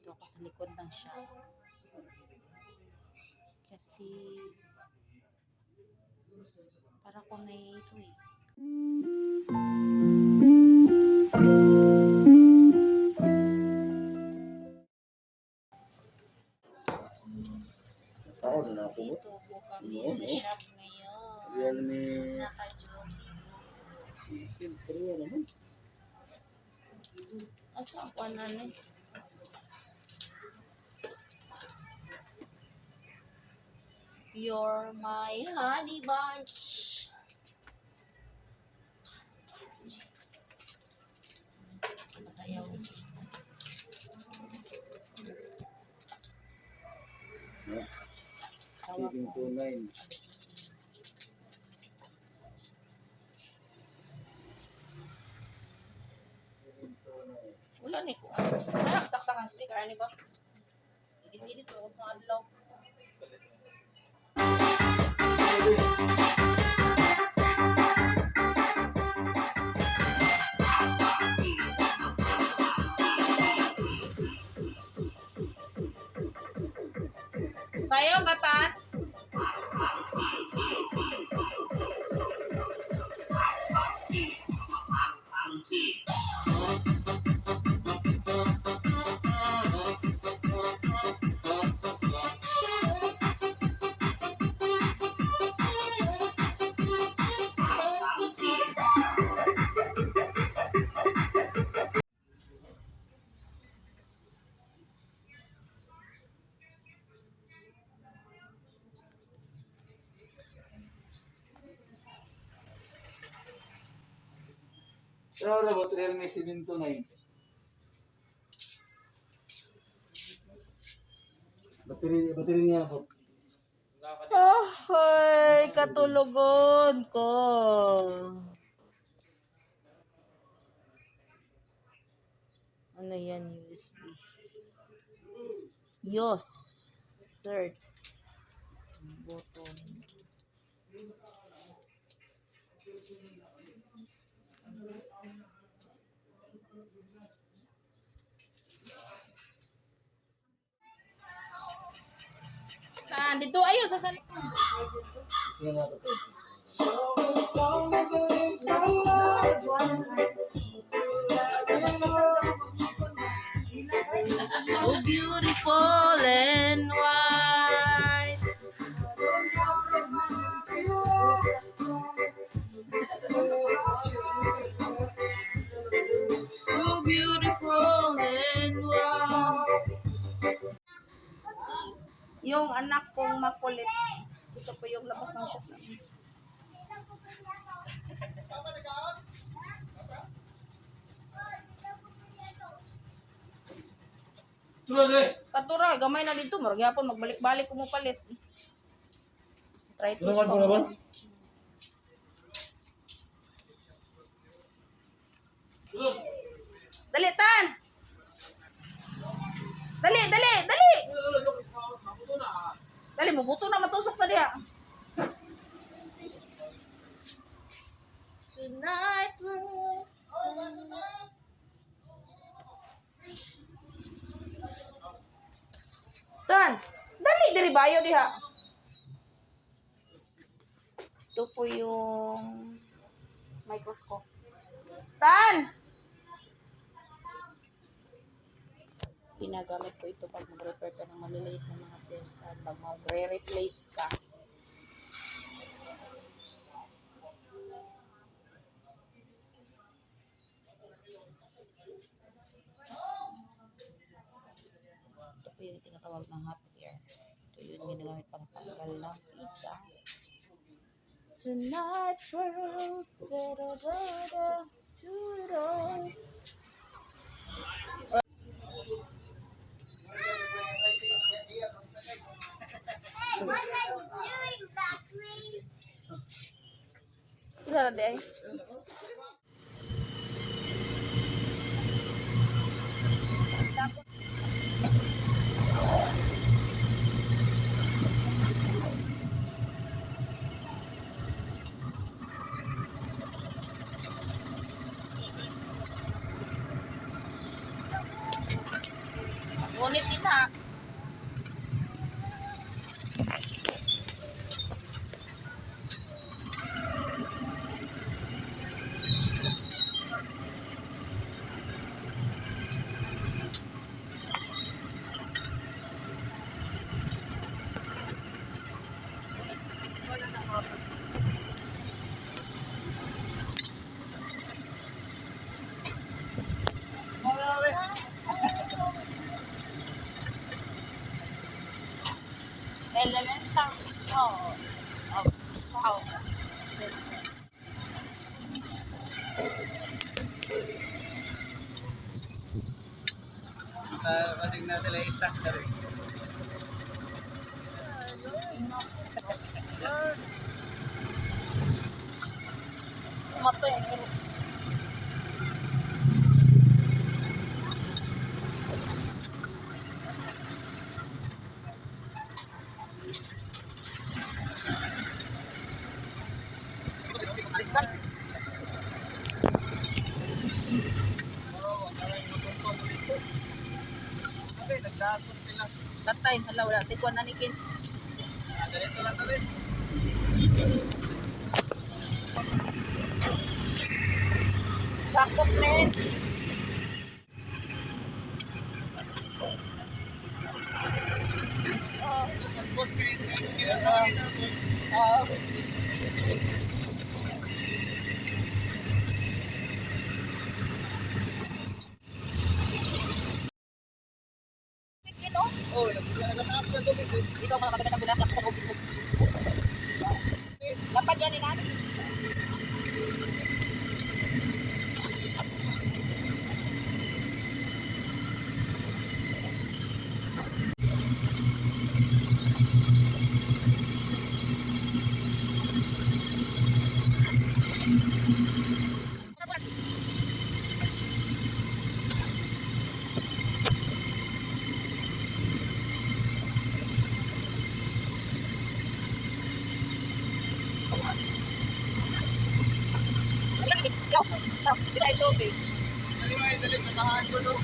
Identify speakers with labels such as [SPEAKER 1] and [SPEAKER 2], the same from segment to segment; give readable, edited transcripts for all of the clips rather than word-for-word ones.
[SPEAKER 1] Dito ako sa likod ng shop. Kasi para ko nahihilo eh.
[SPEAKER 2] Tao na ako mo.
[SPEAKER 1] Dito po kami sa shop ngayon.
[SPEAKER 2] Realme
[SPEAKER 1] Naka-jogging.
[SPEAKER 2] 3 naman.
[SPEAKER 1] Asa ang kuwanan eh? You're my honey bunch. Masayaw.
[SPEAKER 2] Yeah.
[SPEAKER 1] Tawa ko.
[SPEAKER 2] 729.
[SPEAKER 1] Wala ni ko. Wala saksak ang speaker ani ba? Idit-idit ko sa adlaw. Sayo katan.
[SPEAKER 2] Pero wala ba Realme 729? Battery niya po.
[SPEAKER 1] Ay, katulugon ko. Ano yan, USB? YOS. Search. Button. Ah, dito ayun sa sal.
[SPEAKER 2] Sige na ito.
[SPEAKER 1] So beautiful and white. So beautiful and white. Yung anak kong makulit. Ito po yung labas ng shop namin.
[SPEAKER 2] Tulad eh!
[SPEAKER 1] Katura, gamay na dito. Murag yapon, magbalik-balik ko mo palit. Try to
[SPEAKER 2] Tulungan ko naman. Tulad!
[SPEAKER 1] Dali, Tan! Dali, dali, dali! Dali, mubuto na, matusok na diha. Tonight we're Tan, dali diri bayo diha. Ito po yung microscope. Tan! Ginagamit po ito pag mag-repair ka ng maliliit na mga pyesa, pag magre-replace ka. Ito po yung tinatawag na hot air. Ito yung ginagamit pang tanggal ng pyesa. Tonight world, da da da da, da
[SPEAKER 3] What are you doing, Bakri?
[SPEAKER 1] Sara di ay. Ngunit din ha. Elemental School of Power Center.
[SPEAKER 2] Kasi na sila i-stack na rin.
[SPEAKER 1] Matay.
[SPEAKER 2] Okay, nagdakot sila.
[SPEAKER 1] Tatay, hala wala tikwan na ni Ken.
[SPEAKER 2] Diretso lang kami.
[SPEAKER 1] Sakop men. Oh.
[SPEAKER 2] Oh, nagtaas na tubig.
[SPEAKER 1] Ikaw mga magandang gulang sa tubig. Dapat yan inan. Tubig.
[SPEAKER 2] Dali mo, dali. Nakahaan ko, no?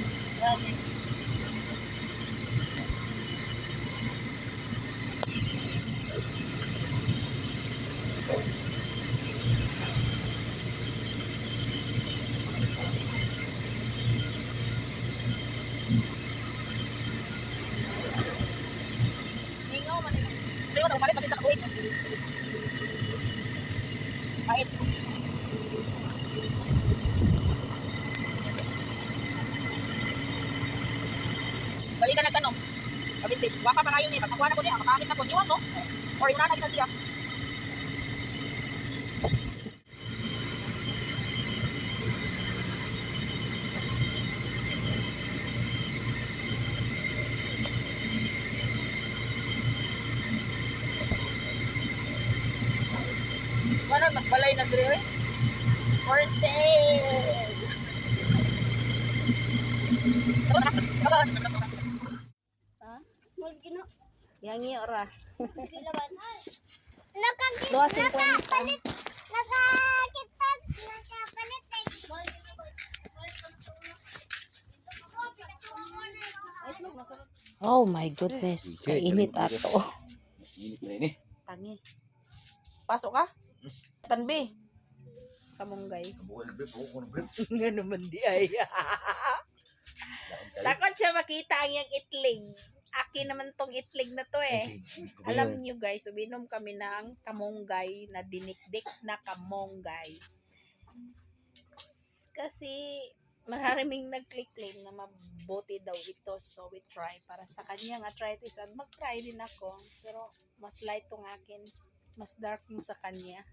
[SPEAKER 1] Mingaw man nila. Pero wala palit kasi sa kabuhi. Mais. Balikan na tanong. Kabinte, wapa pa kayo ni, pagkakuha na ko niya, makakit na ko, niwan no? Or inana na siya. Wala, magbalay na diri oy. For sale!
[SPEAKER 3] Magkino.
[SPEAKER 1] Yang ora.
[SPEAKER 3] Nakakit,
[SPEAKER 1] 2.50.
[SPEAKER 3] nakapalit, nakakita, nakapalit eh.
[SPEAKER 1] Oh my goodness, kainit ato.
[SPEAKER 2] Init na ini.
[SPEAKER 1] Tangi. Pasok ka? Tanbi. Kamunggay.
[SPEAKER 2] Buwan, bre. Buwan, bre.
[SPEAKER 1] Nga naman di ay. Takot siya makita ang iyang itlig. Akin naman tong itlig na to eh. Alam niyo guys, uminom kami ng kamonggay na dinikdik na kamonggay. Kasi maraming nag-claim na mabuti daw ito. So we try para sa kanyang arthritis at mag-try din ako. Pero mas light tong akin. Mas dark yung sa kanya.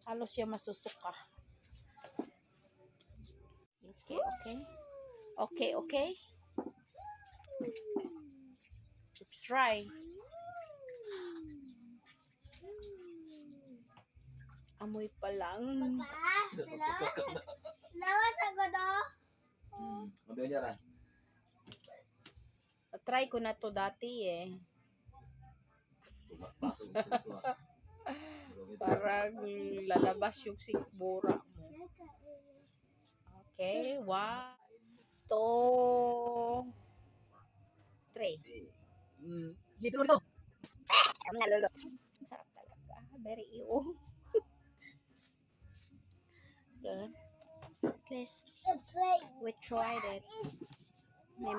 [SPEAKER 1] Halos siya masusuka. Okay. Okay. Let's try. Amoy pa lang.
[SPEAKER 3] Pa, lawas ako do.
[SPEAKER 2] Mabili niya ra.
[SPEAKER 1] Try ko na to dati eh.
[SPEAKER 2] Pasok ito. Ah.
[SPEAKER 1] Parang lalabas yung sikmura mo. Okay, wow. Two, three.
[SPEAKER 2] Dito dito.
[SPEAKER 1] Ang nalolo. Sarap talaga. Very ew. Good. At least we tried it. May